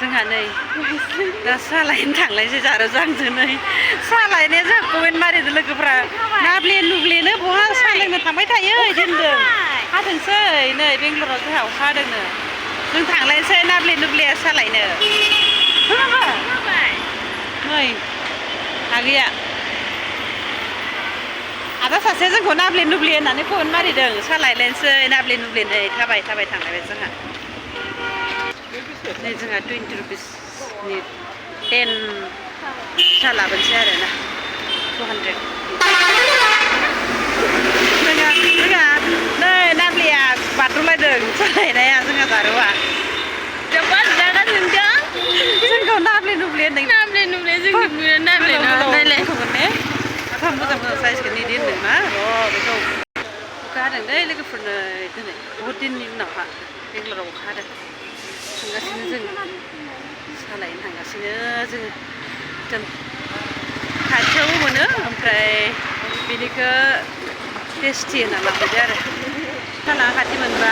जोंहा नै दा सालायनो थांलायसै जारो जांजों नै सालायनाया जोंहा कमेन्ट मारिदों लोगोफ्रा नाब्ले नुब्लेनो बहा सालायनो थांबाय थायो बिदि होनदों हादोंसै नै बेंगलराव जोंहा अखा हादोंनो जों थांलायनोसै नाब्ले नुब्ले सालायनो नै आगैया आदा सासे जोंखौ नाब्ले नुब्ले होननानै कमेन्ट मारिदों सालायलायनोसै नाब्ले नुब्ले नै थाबाय थाबाय थांलायबाय जोंहा नै जोंहा 20 रुपिसनि 10 सा लाबोनोसै आरोना 200 जोंहा नै नाब्लेया बारद'लायदों सालायनाया जोंहा जारुआ जोंखौ नाब्ले नुब्ले होनदों नाब्ले नुब्ले जोंनि नाब्ले नालाय मोजां मोजां साइजखौ इदि होनदोंना र' बेखौ अखा हादों दै लोगोफोरनो दिनै बहुद दिननि उनावहा बेंगलराव अखा हादों थांगासिनो जों सालायनो थांगासिनो जोङो एकदम खाथियावबो मोनो ओमफ्राय बिनिखौ टेस्टि होनना लाबोदो आरो सालाया खाथि मोनबा